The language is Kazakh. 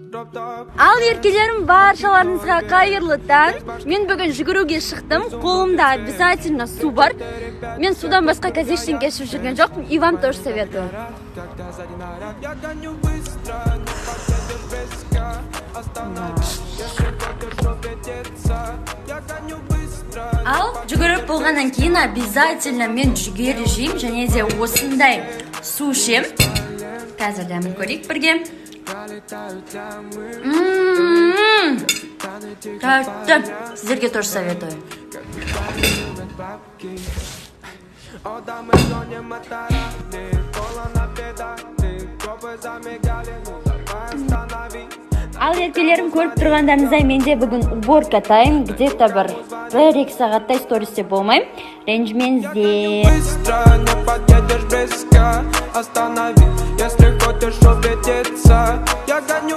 Ал, еркелерім, баршаларыңызға қайырлы таң! Мен бүгін жүгіруге шықтым. Қолымда обязательно су бар. Мен судан басқа қазір ештеңе ішіп жүрген жоқпын, и вам тоже советую. Когда сзади наряд, я гоню быстро, не подъедешь близко. Останови, если хочешь увидеться. Я гоню быстро. Ал жүгіріп болғаннан кейін обязательно мен жүгері жеймін және де осындай су ішемін. Қазір дәмін көрейік бірге. Тәтті! Сіздерге тоже советую. О, да, мы гоним это ралли. Кола на педали, копы замигали, ну давай останови. Ал, еркелерім, көріп тұрғандарыңыздай, менде бүгін уборка тайм. Где то бір екі сағаттай стористе болмаймын, ренжімеңіздер. Быстро, не подъедешь близко. Останови, если хочешь увидеться. Я гоню